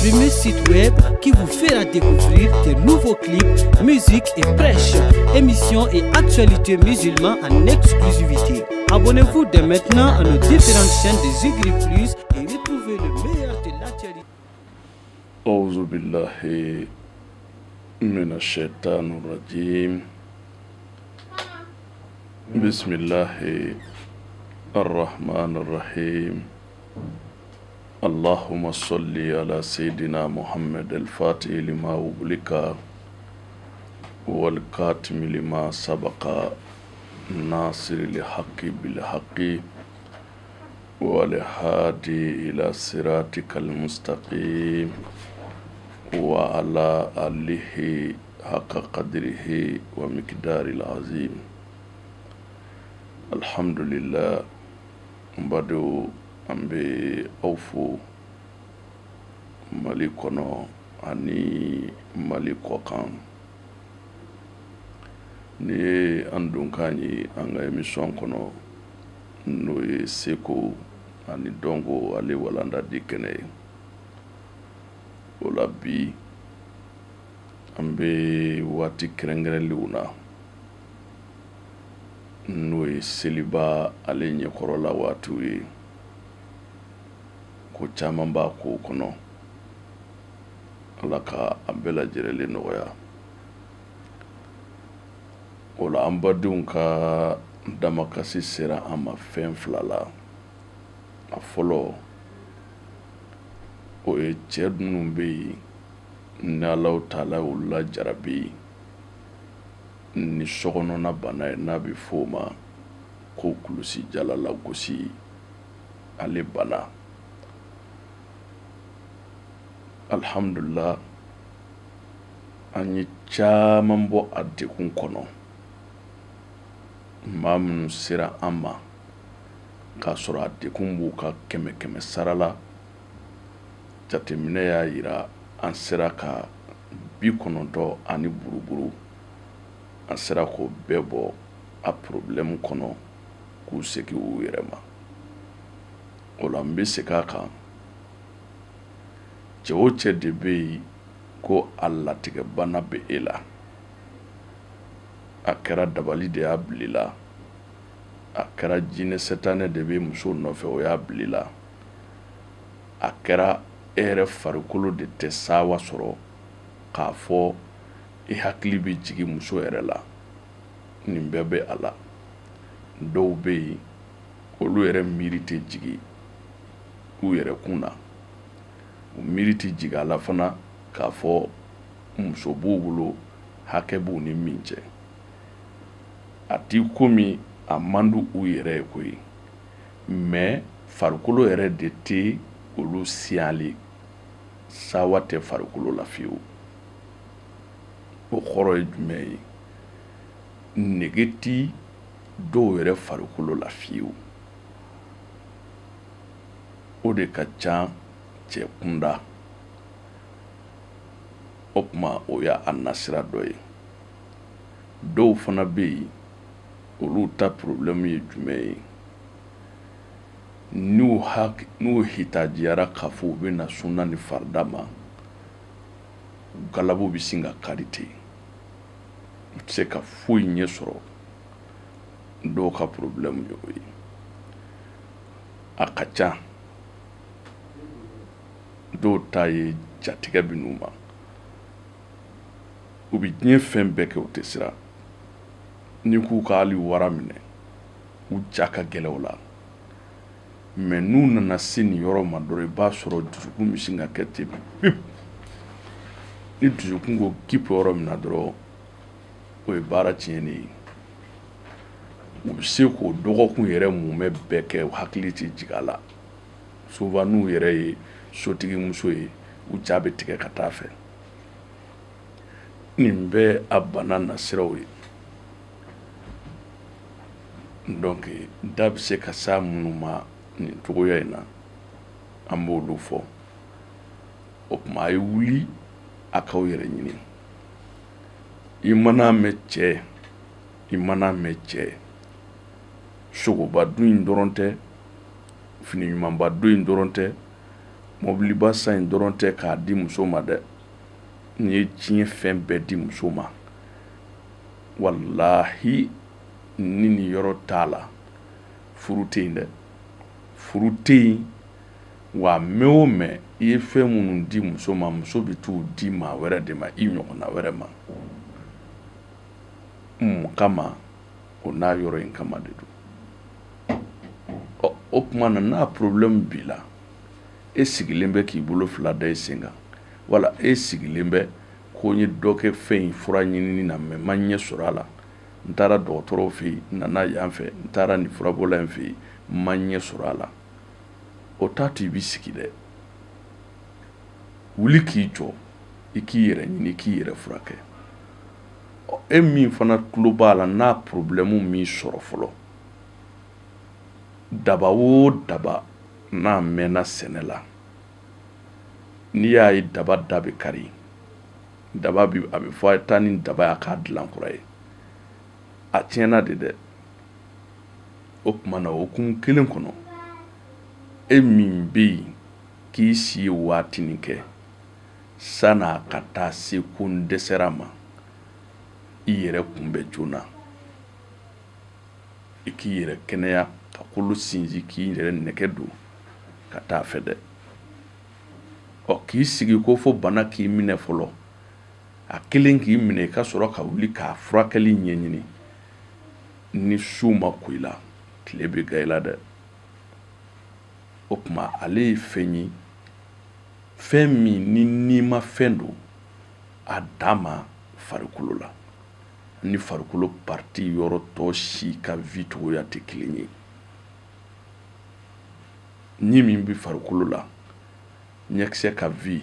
premier site web qui vous fera découvrir de nouveaux clips, musique et prêches, émissions et actualités musulmanes en exclusivité. Abonnez-vous dès maintenant à nos différentes chaînes de Zigri Plus et retrouvez le meilleur de l'actualité. أعوذ بالله من الشيطان الرجيم بسم الله الرحمن الرحيم اللهم صل على سيدنا محمد الفاتح لما أغلق والكاتم لما سبق ناصر الحق بالحق والهادي إلى صراطك المستقيم وعلى آله حق قدره ومقدار العظيم الحمد لله n badenw, an bɛ aw fo Mali kɔnɔ ani Mali kɔkan. Ni ye an donkan ye an ka émission kɔnɔ, n'o ye seko ani dɔnko ale walanda di kɛnɛ ye. O la bi, an bɛ waati kɛrɛnkɛrɛnlenw na, n'o ye seliba ale ɲɛkɔrɔla waatiw ye. Ko caman b'a ko kɔnɔ, Ala ka an bɛɛ lajɛlen nɔgɔya. O la, an badenw ka damakasi sera an ma fɛn fila la. A fɔlɔ, o ye cɛ minnu bɛ yen ni Alahu taala y'olu lajarabi ni sokɔnɔna bana ye, n'a bɛ f'o ma ko kulusi jala lagosi ale bana. Alhamdulila, an ye caman bɔ a degun kɔnɔ. Maa minnu sera an ma k'a sɔrɔ a degun b'u ka kɛmɛ kɛmɛ sara la, jateminɛ y'a yira an sera ka 90 ani buruburu, an sera k'o bɛɛ bɔ a problème kɔnɔ k'u segin u yɛrɛ ma. O la, n bɛ segin a kan, cɛ o cɛ de bɛ yen ko a latigɛ bana bɛ e la, a kɛra dabali de y'a bila i la, a kɛra jinɛ sɛtanɛ de bɛ muso nɔfɛ o y'a bila i la, a kɛra e yɛrɛ farikolo de tɛ sawa sɔrɔ k'a fɔ i hakili bɛ jigin muso yɛrɛ la, nin bɛɛ bɛ a la. Dɔw bɛ yen, olu yɛrɛ miiri tɛ jigin u yɛrɛ kun na, u miiri tɛ jigin a la fana k'a fɔ muso b'u bolo, hakɛ b'u ni min cɛ. A ti komi a man di u yɛrɛ ye koyi, mais farikolo yɛrɛ de tɛ olu siyalen, sawa tɛ farikolo la fiyewu. O kɔrɔ ye jumɛn ye? Nege ti dɔw yɛrɛ farikolo la fiyewu. O de ka ca cɛ kunda. O tuma, o y'a nasira dɔ ye. Dɔw fana bɛ yen, olu ta problème ye jumɛn ye? N'u hitajiyara k'a fɔ u bɛ na sunna ni farida ma, galabu bɛ sin ka kari ten, u tɛ se ka foyi ɲɛ sɔrɔ. Dɔw ka problème ye o ye, a ka ca. Dɔw ta ye jatigɛ bɛ n'u ma, u bɛ diɲɛ fɛn bɛɛ kɛ, u tɛ siran. N'i k'u ka hali wara minɛ, u ja ka gɛlɛn o la. Mais n'u nana se nin yɔrɔ ma dɔrɔn, i b'a sɔrɔ dusukun bɛ sin ka kɛ ten pip. Ni dusukun ko kip yɔrɔ min na dɔrɔn, o ye baara tiɲɛnen ye. U bɛ se k'o dɔgɔkun yɛrɛ mumɛ bɛɛ kɛ, u hakili tɛ jigin a la. Souvent, n'u yɛrɛ ye sotigi muso ye, u ja bɛ tigɛ ka taa fɛ. Nin bɛɛ a bana nasiraw ye. Donc da bɛ se ka s'a minnu ma nin cogoya in na, an b'olu fɔ. O tuma, a ye wuli a k'aw yɛrɛ ɲini. I mana mɛn cɛ, i mana mɛn cɛ, sogoba dun in dɔrɔn tɛ, fini ɲumanba don in dɔrɔn tɛ. Mɔbiliba san in dɔrɔn tɛ k'a di muso ma dɛ. N'i ye diɲɛ fɛn bɛɛ di muso ma, walahi ni nin yɔrɔ t'a la, furu tɛ yen dɛ, furu tɛ yen. Wa mɛn o mɛn, i ye fɛn minnu di muso ma, muso bɛ t'u di maa wɛrɛ de ma, i ɲɔgɔnna wɛrɛ ma. Mun kama? O n'a yɔrɔ in kama de don. Ɔ, o tuma na, n'a problème b'i la, e sigilen bɛ k'i bolo fila da i sen kan, wala e sigilen bɛ ko n ye dɔ kɛ fɛn in fura ɲinini na, mais n ma ɲɛ sɔrɔ a la, n taara dɔgɔtɔrɔw fɛ yen, n nana yan fɛ, n taara nin furabɔla in fɛ yen, n ma ɲɛ sɔrɔ a la, o t'a to i b'i sigi dɛ. Wuli k'i jɔ, i k'i yɛrɛ ɲini, k'i yɛrɛ furakɛ. E min fana tulo b'a la, n'a problème min sɔrɔ fɔlɔ, daba o daba n'a mɛnna sɛnɛ la, n'i y'a ye daba da bɛ kari, daba bi a bɛ fɔ a ye taa ni daba ye, a k'a dilan kura ye, a tiɲɛna de dɛ. O tuma na, o hukumu kelen kɔnɔ, e min bɛ yen k'i si ye waatinin kɛ san'a ka taa se ko n dɛsɛra ma, i yɛrɛ kunbɛn joona, i k'i yɛrɛ kɛnɛya, ka kolo sinsin, k'i yɛrɛ nɛgɛ don ka taa fɛ dɛ. Ɔ, k'i sigi ko fo bana k'i minɛ fɔlɔ, a kelen k'i minɛ, i ka sɔrɔ ka wuli k'a furakɛli ɲɛɲini, ni su ma ko i la, tile bɛ ga i la dɛ. O tuma, ale ye fɛn ye, fɛn min ni nima fɛn don a dan ma farikolo la, ni farikolo partie yɔrɔ tɔ si ka vie cogoya tɛ kelen ye. Ni min bɛ farikolo la, ɲɛkisɛ ka vie,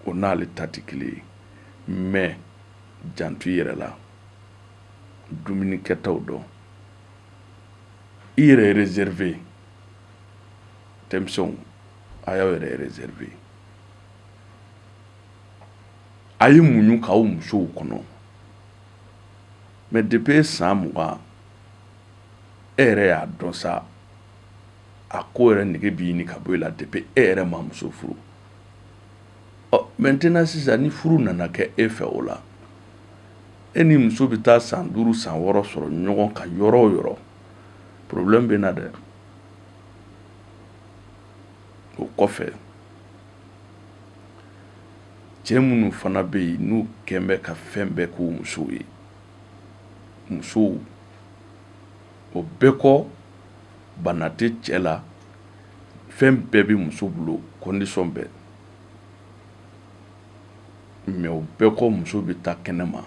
o n'ale ta tɛ kelen ye. Mais janto i yɛrɛ la, dumuni kɛtaw dɔn, i yɛrɛ réservé. Denmisɛnw, a y'aw yɛrɛ réservé, a ye muɲu k'aw musow kɔnɔ. Mais depuis san 20, e yɛrɛ y'a dɔn sa, a ko yɛrɛ nege b'i ɲini ka bɔ i la depuis e yɛrɛ ma muso furu. Ɔ, maintenant sisan, ni furu nana kɛ e fɛ, o la e ni muso bɛ taa san 5, san 6 sɔrɔ ɲɔgɔn kan yɔrɔ o yɔrɔ, problème bɛ na dɛ. O kɔfɛ, cɛ minnu fana bɛ yen n'u kɛn bɛ ka fɛn bɛɛ k'u musow ye, musow o bɛɛ kɔ, bana tɛ cɛ la, fɛn bɛɛ bɛ muso bolo, condition bɛɛ, mais o bɛɛ kɔ, muso bɛ taa kɛnɛma,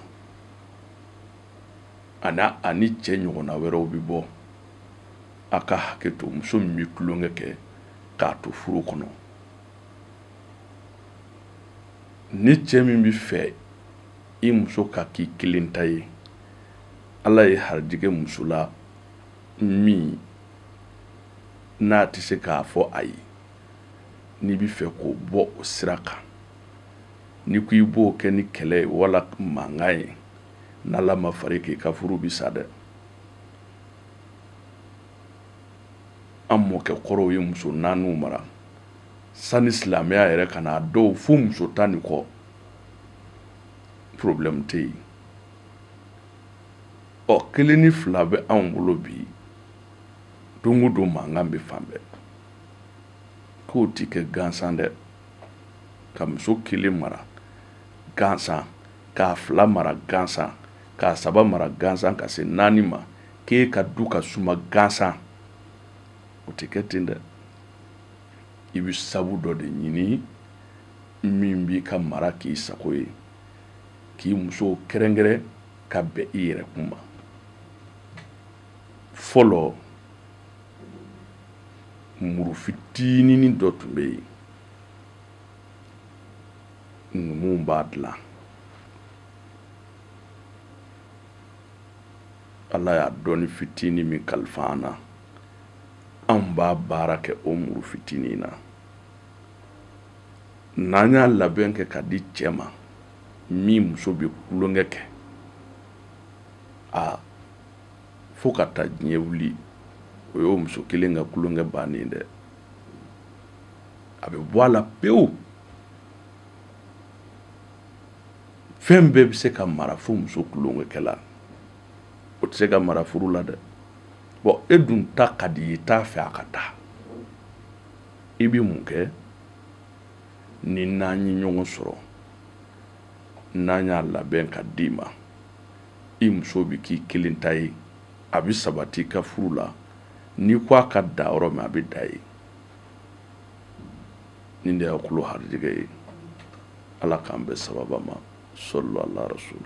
ani cɛ ɲɔgɔnna wɛrɛw bɛ bɔ. A ka hakɛ to, muso min bɛ tulonkɛ kɛ k'a to furu kɔnɔ, ni cɛ min bɛ fɛ i muso ka k'i kelen ta ye, Ala ye harijigɛ muso la min n'a tɛ se k'a fɔ ayi, n'i bɛ fɛ k'o bɔ o sira kan, n'i ko i b'o kɛ ni kɛlɛ ye wala mankan ye, n'Ala ma fari k'i ka furu bɛ sa dɛ. An mɔkɛ kɔrɔw ye muso naaniw mara sani silamɛya yɛrɛ ka na, dɔw fo muso 10 ni kɔ, problème tɛ yen. Ɔ, kelen ni fila bɛ anw bolo bi, don o don mankan bɛ fan bɛɛ, k'o ti kɛ gansan dɛ. Ka muso kelen mara gansan, k'a fila mara gansan, k'a saba mara gansan, ka se naani ma, k'e ka du ka suma gansan, o tɛ kɛ ten dɛ. I bɛ sabu dɔ de ɲini min b'i ka mara k'i sago ye, k'i muso kɛrɛnkɛrɛn ka bɛn i yɛrɛ kun ma. Fɔlɔ, muru fitininin dɔ tun bɛ yen, numuw b'a dilan. Ala y'a dɔnni fitinin min kalifa an na, anw b'a baara kɛ o muru fitinin na. N'an y'a labɛn kɛ ka di cɛ ma min muso bɛ tulonkɛ kɛ, a fo ka taa diɲɛ wuli, o y'o muso kelen ka tulonkɛ bannen dɛ. A bɛ bɔ a la pewu. Fɛn bɛɛ bɛ se ka mara fo muso tulonkɛkɛla, o tɛ se ka mara furu la dɛ. Bon, e dun ta ka di i t'a fɛ a ka taa, i bɛ mun kɛ? Ni n'an ye ɲɔgɔn sɔrɔ, n'an y'a labɛn ka d'i ma, i muso bɛ k'i kelen ta ye, a bɛ sabati i ka furu la. N'i ko a ka da yɔrɔ min, a bɛ da yen. Nin de y'a kulo harijɛgɛ ye. Ala k'an bɛn sababa ma. Sɔlɔ ala rasul.